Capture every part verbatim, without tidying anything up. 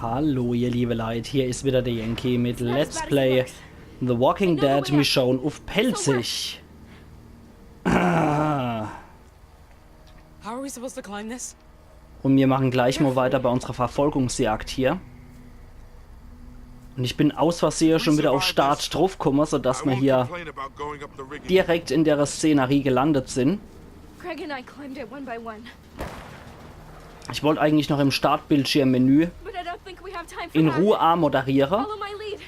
Hallo, ihr liebe Leit, hier is wieder der Yankee mit Let's Play The Walking Dead Michonne uff Pälzisch. Ah. How are we supposed to climb this? Und wir machen gleich mal weiter bei unserer Verfolgungsjagd hier. Und ich bin aus Versehe schon wieder auf Start draufgekommen, sodass wir hier direkt in der Szenerie gelandet sind. Craig and I climbed it one by one, Ich wollte eigentlich noch im Startbildschirmmenü but I don't think we have time for in that. Ruhe anmoderieren, Follow my lead.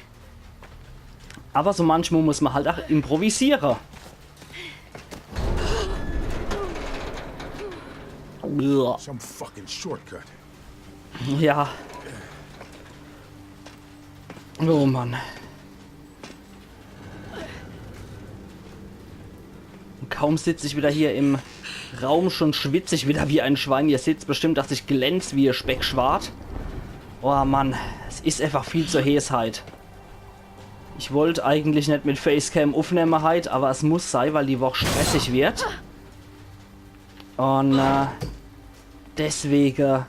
aber so manchmal muss man halt auch improvisieren. Uah. Some fucking shortcut. Ja. Oh Mann. Und kaum sitze ich wieder hier im Raum, schon schwitze ich wieder wie ein Schwein. Ihr seht's bestimmt, dass ich glänz wie Speckschwart. Oh Mann, es is einfach viel zu heeß heit. Ich wollt eigentlich net mit Facecam uffnemme heit, aber es muss sei, weil die Woch stressig wird. Und äh, deswege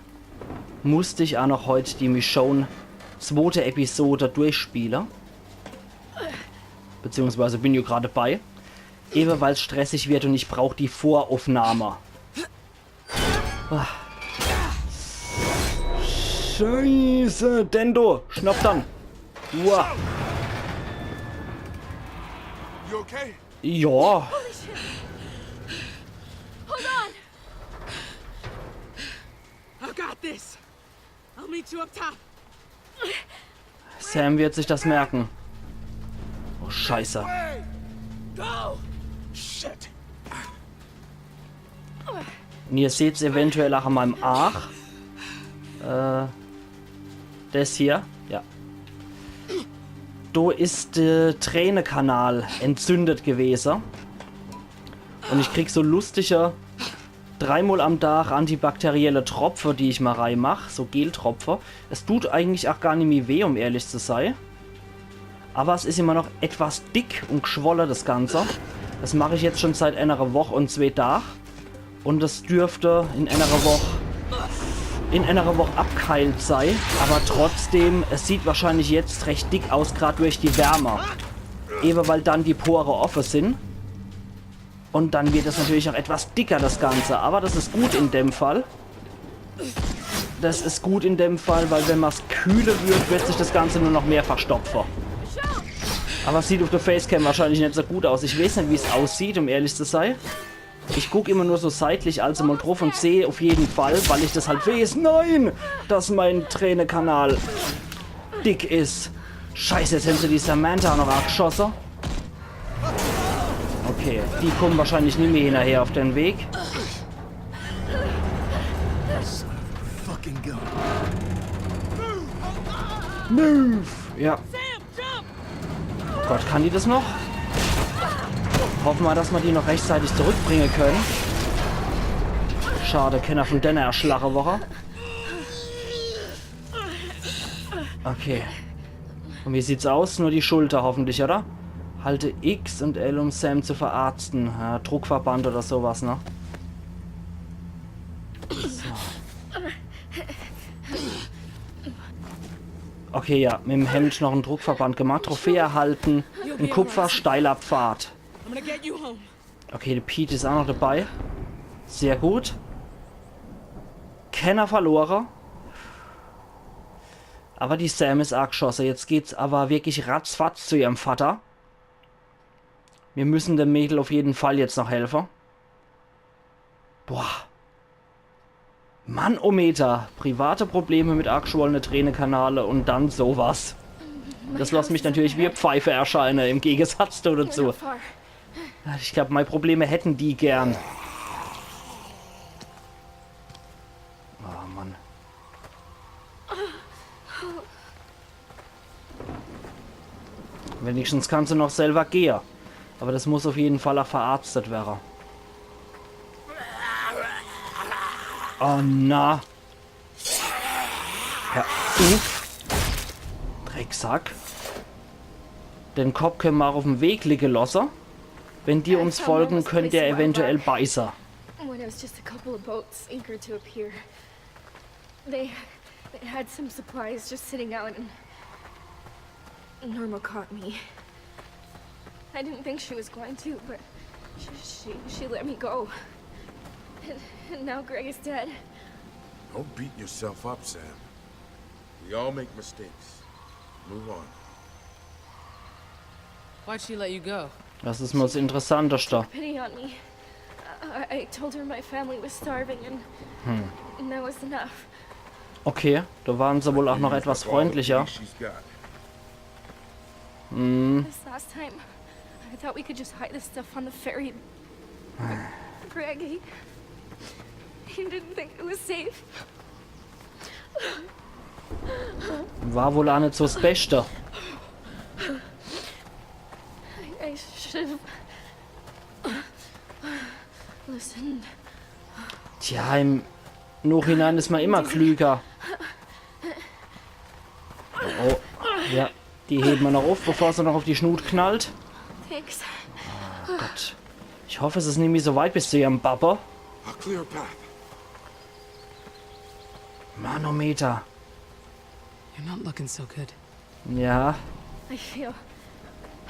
musst ich auch noch heut die Michonne zwote Episode durchspiele. Beziehungsweise bin ich gerade bei. Eben weil's stressig wird und ich brauch die Voraufnahme. Ah. Scheiße, Dendo, schnapp dann. Uah. You okay? Ja. Hold on. I got this. I'll meet you up top. Sam wird sich das merken. Oh, Scheiße. Go! Shit! Und ihr seht's eventuell auch an meinem Aach. Äh, das hier, ja. Do is der Tränekanal entzündet gewesen. Und ich krieg so lustige dreimal am Tag antibakterielle Tropfe, die ich mal reinmach, so Geltropfe. Es tut eigentlich auch gar nicht mehr weh, um ehrlich zu sein. Aber es is immer noch etwas dick und gschwolle, das Ganze. Das mach ich jetzt schon seit enere Woch und zwee Tag. Und das dürfte in enere Woch, in enere Woch abgeheilt sei. Aber trotzdem, es sieht wahrscheinlich jetzt recht dick aus, grad durch die Wärme. Eben weil dann die Pore offe sind. Und dann wird es natürlich auch etwas dicker, das Ganze. Aber das is gut in dem Fall. Das is gut in dem Fall, weil wenn man's kühle wird, wird sich das Ganze nur noch mehr verstopfen. Aber es sieht auf der Facecam wahrscheinlich nicht so gut aus. Ich weiß nicht, wie es aussieht, um ehrlich zu sein. Ich guck immer nur so seitlich, also mal drauf und sehe auf jeden Fall, weil ich das halt weiß, nein, dass mein Tränekanal dick is. Scheiße, jetzt haben sie die Samantha noch abgeschossen. Okay, die kommen wahrscheinlich nicht mehr hinterher auf den Weg. Fucking gun. Move! Ja. Oh Gott, kann die das noch? Hoffen wir, dass wir die noch rechtzeitig zurückbringen können. Schade, kenner von denne erschlache Woche. Okay. Und wie sieht's aus? Nur die Schulter hoffentlich, oder? Halte X und L, um Sam zu verarzten. Ja, Druckverband oder sowas, ne? So. Okay, ja, mit dem Hemd noch en Druckverband gemacht. Trophäe erhalten. En Kupfer-Steiler Pfad. I'm gonna get you home. Okay, der Pete is auch noch dabei. Sehr gut. Kenner verlore. Aber die Sam is agschosse. Jetzt geht's aber wirklich ratzfatz zu ihrem Vater. Wir müssen dem Mädel auf jeden Fall jetzt noch helfen. Boah. Mannometer. Private Probleme mit ageschwollene Tränekanale und dann sowas. Das lässt mich natürlich wie e Pfeife erscheinen, im Gegensatz dazu. Not far. Ich glaub, meine Probleme hätten die gern. Oh Mann. Wenigstens kannst du noch selber gehen. Aber das muss auf jeden Fall auch verarztet werden. Oh na. Ja, du. Drecksack. Den Kopf können wir auch auf dem Weg liegen lassen. Wenn die uns folgen, könnt der eventuell beißen. When it was just a couple of boats anchored to a pier. They They had some supplies just sitting out, and Norma caught me. I didn't think she was going to, but she, she, she let me go. And, and now Greg is dead. Don't beat yourself up, Sam. We all make mistakes. Move on. Why'd she let you go? Das is mol das Interessanteste. Pity on me. I, I told her my family was starving, and, and that was enough. Okay, da waren se wohl auch noch etwas freundlicher. She's got. This last time, I thought we could just hide this stuff on the ferry. Greg, he, he didn't think it was safe. War wohl auch net so das Beste. I, I should have listened. Tja, im Nachhinein is man immer klüger. Oh, ja. Die heben mer noch uff, bevor se noch uff die Schnut knallt. Thanks. Gott. Ich hoff, es is nimmi so weit bis zu ihrem Babbe. I'll clear a path. Manometer. You're not looking so good. Ja, I feel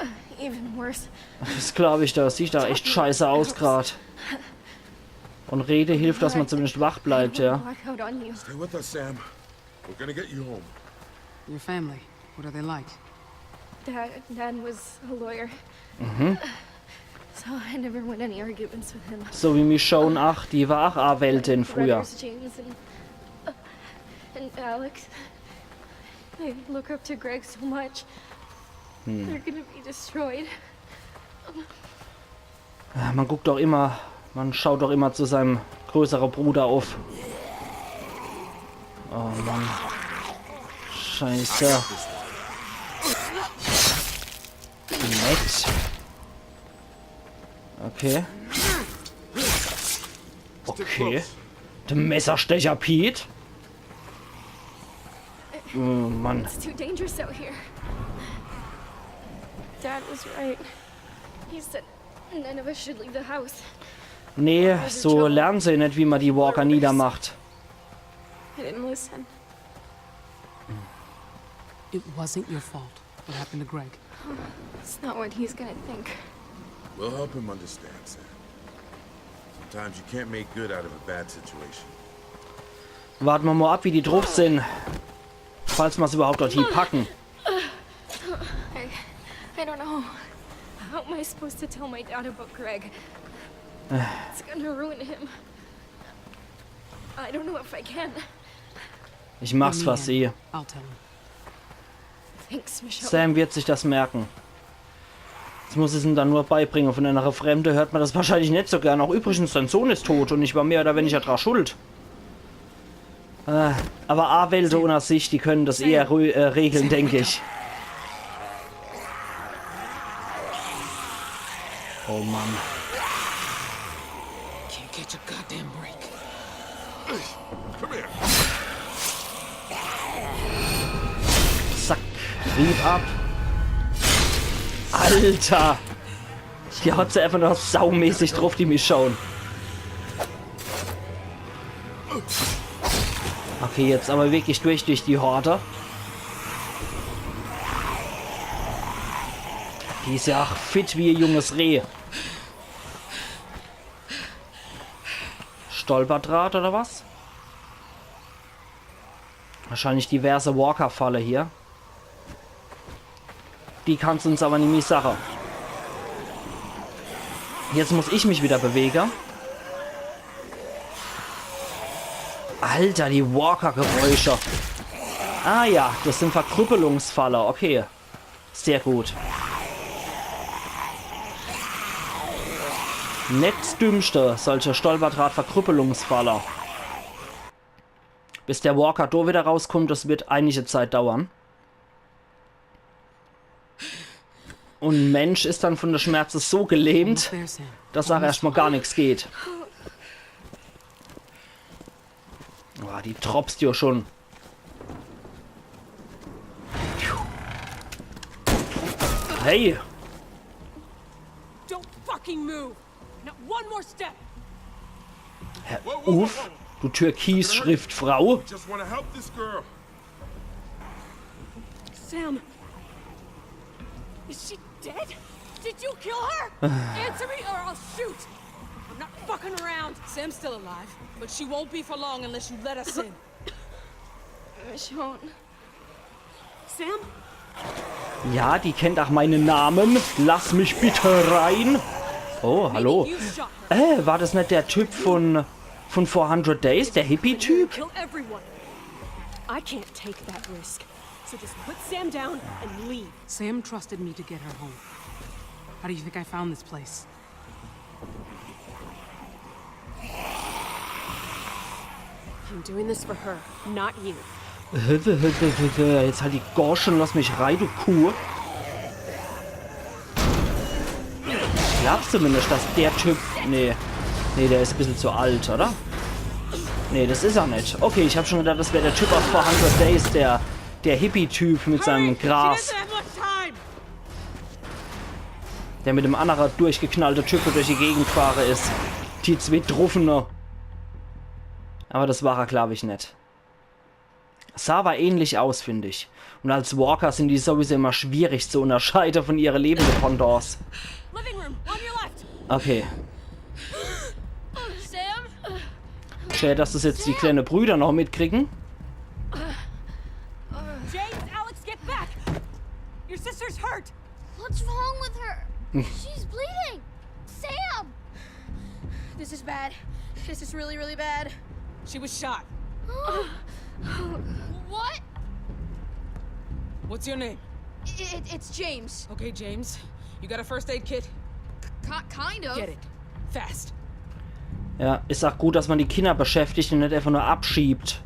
uh, even worse. Das glaub ich, das sieht da echt scheiße aus grad. Und Rede hilft, dass man zumindest wach bleibt, ja. Blackout on you. Stay with us, Sam. We're gonna get you home. Your family, what are they like? Dad, Dad was a lawyer. So I never win any arguments with him. So wie Michonne, ach, die war ach Anwältin früher. Brothers James and, uh, and Alex. They look up to Greg so much. They're gonna be destroyed. Ah, man guckt doch immer, man schaut doch immer zu seinem größeren Bruder uff. Oh Mann. Scheiße. Nett. Okay. Okay. De Messerstecher Pete. Oh Mann. It's too dangerous out here. Dad was right. He said none of us should leave the house. Nee, so lernen se net, wie man die Walker niedermacht. I didn't listen. It wasn't your fault. What happened to Greg? It's not what he's gonna think. We'll help him understand, Sam. Sometimes you can't make good out of a bad situation. Warte mer mal ab, wie die druff sin. Falls mer's überhaupt dorthie packen. I, I don't know. How am I supposed to tell my dad about Greg? It's gonna ruin him. I don't know if I can. Ich mach's für sie. I'll tell him. Thanks, Michonne. Sam wird sich das merken. Jetzt muss ich's ihm dann nur beibringen. Von einer Fremde hört man das wahrscheinlich net so gern. Auch übrigens, dein Sohn is tot und ich war mehr oder weniger dran schuld. Äh, aber Anwälte unter sich, die können das eher rö- äh, regeln, denk ich. Oh Mann. Can't catch a goddamn break. Come here. Zack. Rieb ab. Alter. Die hat se einfach noch saumäßig druff, die Michonne. Okay, jetzt aber wirklich durch, durch die Horde. Die is ja ach fit wie e junges Reh. Stolperdraht oder was? Wahrscheinlich diverse Walker-Falle hier. Die kann's uns aber nimmi sache. Jetzt muss ich mich wieder bewege. Alter, die Walker-Geräusche. Ah ja, das sin Verkrüppelungsfalle. Okay. Sehr gut. Net 's Dümmste, solche Stolperdraht-Verkrüppelungsfalle. Bis der Walker do wieder rauskommt, das wird einige Zeit dauern. Und Mensch is dann von der Schmerze so gelähmt, There, Sam. dass ach erscht mal gar nix geht. Boah, die tropst ja schon. Hey! Don't fucking move! Not one more step! Hör uff! Du Türkis-Schriftfrau. Just want to help this girl. Sam. Is she dead? Did you kill her? Answer me or I'll shoot. I'm not fucking around. Sam's still alive, but she won't be for long unless you let us in. Michonne. Sam? Ja, die kennt auch meinen Namen. Lass mich bitte rein. Oh, hallo. You shot her. Äh, war das net der Typ von, von four hundred Days, der Hippie-Typ? Kill everyone. I can't take that risk. So just put Sam down and leave. Sam trusted me to get her home. How do you think I found this place? I'm doing this for her, not you. Jetzt halt die Gosch und lass mich rein, du Kuh. Ich glaub zumindest, dass der Typ... Nee. Nee, der is e bissel zu alt, oder? Nee, das is er net. Okay, ich hab schon gedacht, das wär der Typ aus four hundred Days, der, der Hippie-Typ mit seinem Gras. She doesn't have much time. Der mit dem annere durchgeknallte Typ durch die Gegend fahre is. Die zwee Druffene. Aber das war er, glaub ich, net. Sah aber ähnlich aus, find ich. Und als Walker sind die sowieso immer schwierig zu unterscheide von ihre lebende Pendants. Living room, on your left. Okay. Sam? Schä, dass das jetzt die kleine Brüder noch mitkriegen. James, Alex, get back! Your sister's hurt! What's wrong with her? She's bleeding. Sam! This is bad. This is really, really bad. She was shot. What? What's your name? It, it's James. Okay, James. You got a first aid kit? Ki- kind of. Get it. Fast. Ja, is auch gut, dass man die Kinder beschäftigt und net einfach nur abschiebt.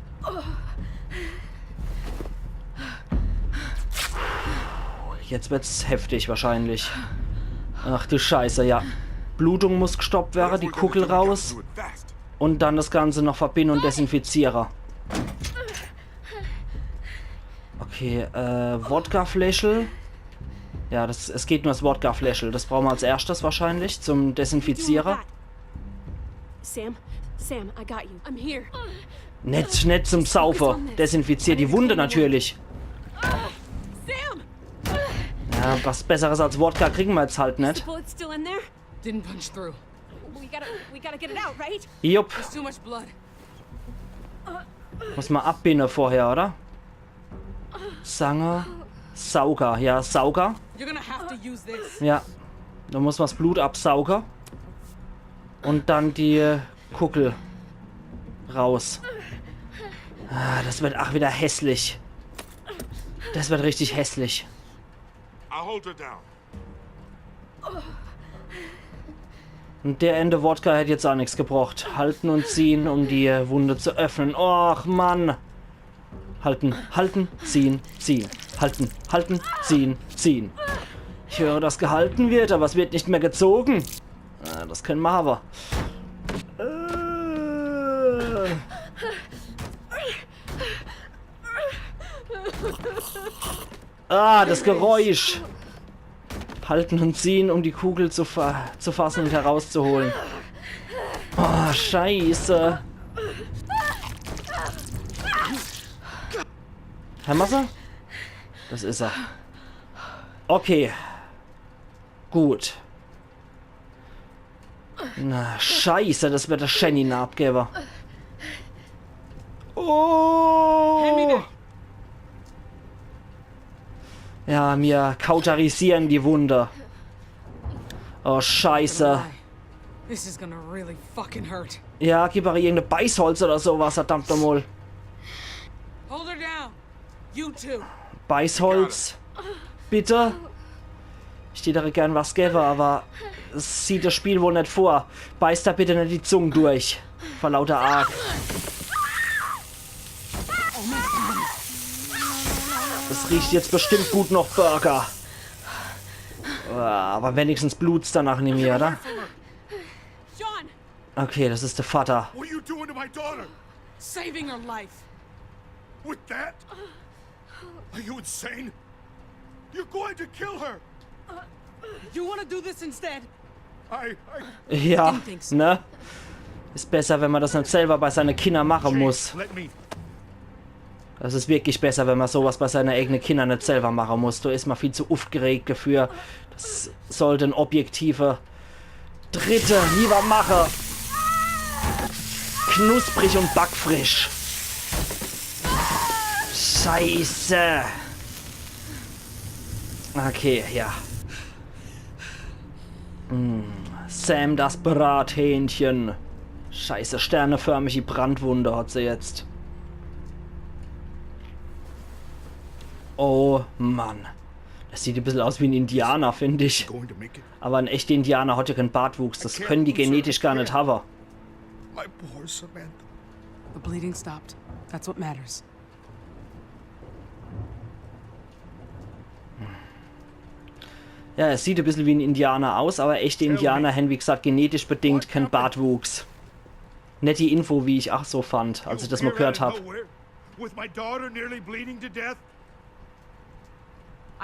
Jetzt wird's heftig wahrscheinlich. Ach du Scheiße, ja. Blutung muss gestoppt werre, die Kugel raus. Und dann das Ganze noch verbinne und desinfiziere. Okay, äh, Wodkafläschel. Ja, das, es geht nur das Wodkafläschel. Das brauche mer als erschtes wahrscheinlich zum Desinfiziere. Sam, Sam, I got you. I'm here. Net, net zum Saufe. Desinfizier die Wunde natürlich. Sam! Ja, was Besseres als Wodka kriegen mer jetzt halt The net. bullet still in there? Didn't punch through. We gotta, we gotta get it out, right? Jupp, There's too much blood. muss mer abbinne vorher, oder? Zange. Sauger, ja, Sauger. You're gonna have to use this. Ja, dann muss mer das Blut absauge. Und dann die Kugel raus. Ah, das wird auch wieder hässlich. Das wird richtig hässlich. I'll hold her down. Und der Ende Wodka hätt jetzt auch nix gebracht. Halten und ziehen, um die Wunde zu öffnen. Och, Mann. Halten, halten, ziehen, ziehen. Halten, halten, ziehen, ziehen. Ich höre, dass gehalten wird, aber es wird nicht mehr gezogen. Ah, das können wir aber. Äh. Ah, das Geräusch. Halten und ziehen, um die Kugel zu, fa zu fassen und herauszuholen. Oh, Scheiße. Hämmer se? Das is er. Okay. Gut. Na, Scheiße, das wird der Shanny abgebe. Oh! Ja, mir kauterisieren die Wunde. Oh, Scheiße. This is gonna really fucking hurt. Ja, gib aber irgendein Beißholz oder sowas, verdammt nochmal. Hold her down. You too. Beißholz. Bitte. Ich tät der gern was gebe, aber es sieht das Spiel wohl net vor. Beiß der bitte net die Zung durch. Vor lauter Arg. Das riecht jetzt bestimmt gut noch Burger. Ah, aber wenigstens blut's danach nimmi, oder? John! Okay, das is der Vater. What are you doing to my daughter? Saving her life. With that? Are you insane? You're going to kill her! You wanna do this instead? I, I, Ja, Didn't think so. Ne? Is besser, wenn ma das net selber bei seine Kinder mache muss. Let me. Das is wirklich besser, wenn ma sowas bei seine eigene Kinder net selber mache muss. Do is ma viel zu uffgeregt dafür. Das sollt en objektiver Dritter lieber mache. Knusprig und backfrisch. Scheiße. Okay, ja. Hm, Sam, das Brathähnchen. Scheiße, sterneförmige Brandwunde hat se jetzt. Oh Mann. Das sieht e bissel aus wie en Indianer, find ich. Going to make it. Aber en echter Indianer hat ja kein Bartwuchs. Das können die genetisch gar net hawwe. My poor Samantha. The bleeding stopped. That's what matters. Ja, es sieht e bissel wie en Indianer aus, aber echte Indianer hän, wie gesagt, genetisch bedingt kein Bartwuchs. Net die Info, wie ich ach so fand, als ich das mal gehört hab. Nowhere, with my daughter nearly bleeding to death.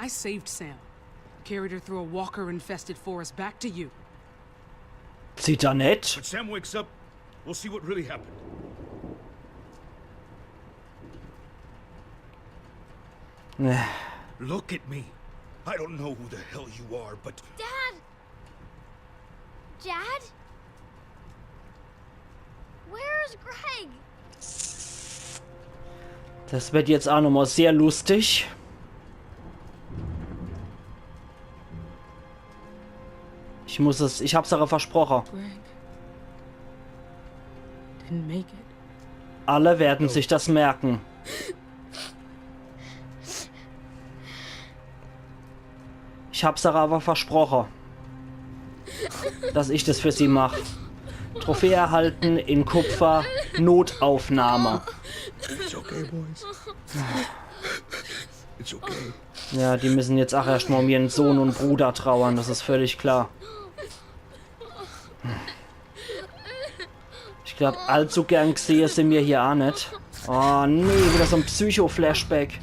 I saved Sam. Carried her through a walker infested forest back to you. Zitternet? When Sam wakes up, we'll see what really happened. Äh, Look at me. I don't know who the hell you are, but Dad! Dad? Where's Greg? Das wird jetzt auch nochmal sehr lustig. Ich muss es, ich hab's aber versprochen. Greg didn't make it. Alle werden sich das merken. Ich hab's aber versprochen, dass ich das für sie mach. Trophäe erhalten in Kupfer, Notaufnahme. It's okay, boys. It's okay. Ja, die müssen jetzt auch erst mal um ihren Sohn und Bruder trauern, das ist völlig klar. Ich glaub, allzu gern gesehe sin mir hier auch net. Oh nee, wieder so ein Psycho-Flashback.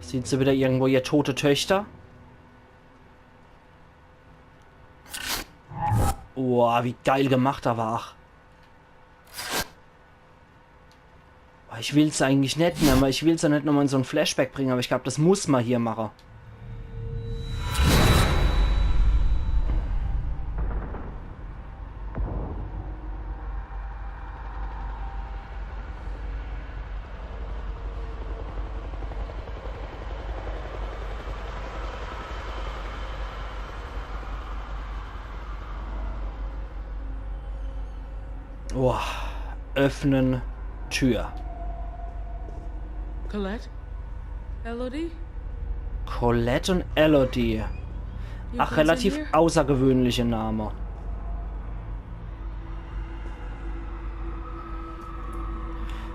Sieht se wieder irgendwo ihr tote Töchter? Boah, wie geil gemacht, aber ach. Oh, ich will's eigentlich net, ne, aber ich will's ja net nochmal in so ein Flashback bringen, aber ich glaub, das muss man hier machen. Oh, öffnen Tür. Colette? Elodie? Colette und Elodie. Ach, relativ außergewöhnliche Name.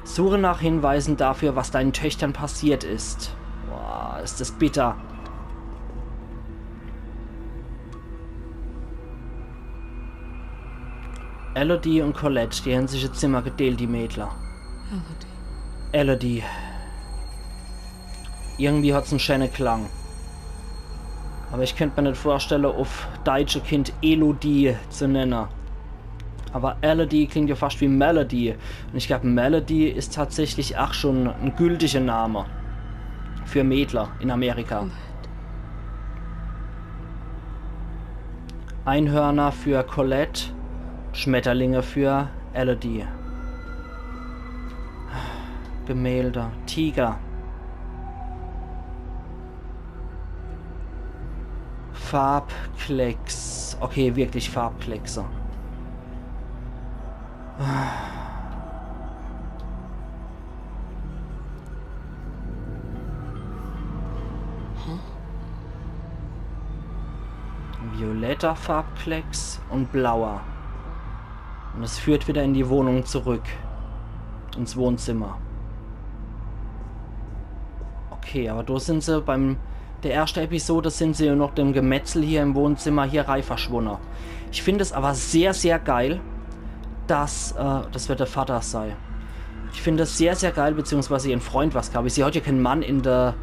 Suche nach Hinweisen dafür, was deinen Töchtern passiert ist. Boah, ist das bitter. Elodie und Colette, die hän sich e Zimmer gedeelt, die Mädler. Elodie. Irgendwie hat's en schäne Klang. Aber ich könnt mir net vorstelle, uff Deitsch e Kind Elodie zu nenne. Aber Elodie klingt ja fast wie Melody. Und ich glaub, Melody is tatsächlich ach schon en gültiger Name für Mädler in Amerika. Einhörner für Colette, Schmetterlinge für Elodie. Gemälde, Tiger. Farbklecks. Okay, wirklich Farbkleckse. Violetter Farbklecks und blauer. Und es führt wieder in die Wohnung zurück. Ins Wohnzimmer. Okay, aber do sin se beim der ersten Episode sin se ja noch dem Gemetzel hier im Wohnzimmer hier rei verschwunne. Ich find es aber sehr, sehr geil, dass, äh, das wird der Vater sei. Ich find es sehr, sehr geil, beziehungsweise ihren Freund war's, glaub ich. Sie hat ja keinen Mann in der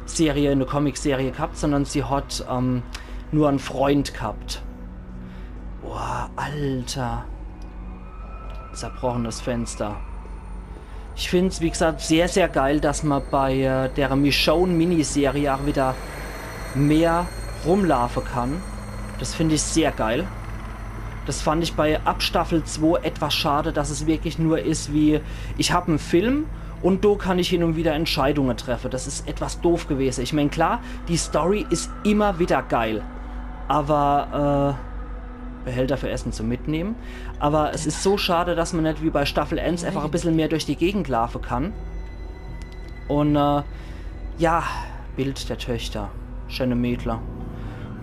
Serie, in der Comic-Serie gehabt, sondern sie hat, ähm, nur en Freund gehabt. Boah, Alter. Zerbrochenes Fenster. Ich find's, wie gesagt, sehr, sehr geil, dass ma bei äh, der Michonne-Miniserie auch wieder mehr rumlaufen kann. Das find ich sehr geil. Das fand ich bei ab Staffel zwei etwas schade, dass es wirklich nur ist wie, ich hab en Film und do kann ich hin und wieder Entscheidungen treffen. Das ist etwas doof gewesen. Ich mein, klar, die Story ist immer wieder geil. Aber äh, Behälter für Essen zum Mitnehmen. Aber es ist so schade, dass man nicht wie bei Staffel eins einfach ein bisschen mehr durch die Gegend laufen kann. Und äh, ja, Bild der Töchter. Schöne Mädler.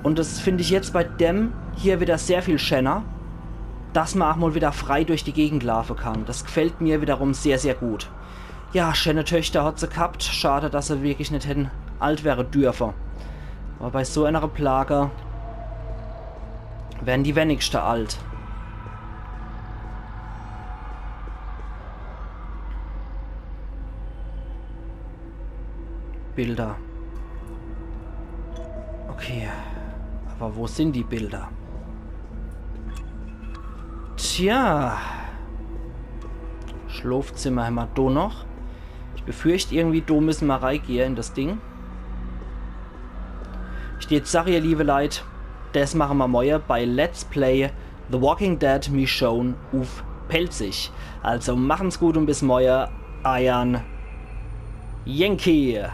Und das finde ich jetzt bei dem hier wieder sehr viel schöner, dass man auch mal wieder frei durch die Gegend laufen kann. Das gefällt mir wiederum sehr, sehr gut. Ja, schöne Töchter hat sie gehabt. Schade, dass sie wirklich nicht hätten alt werden dürfen. Aber bei so einer Plage werden die wenigsten alt. Bilder. Okay. Aber wo sind die Bilder? Tja. Schlafzimmer hämmer do noch. Ich befürcht irgendwie, do müssen ma reigehen in das Ding. Ich jetzt sag, ihr liebe Leit, das machen ma morje bei Let's Play The Walking Dead Michonne uff Pälzisch. Also machen's gut und bis morje, eiern Yankee.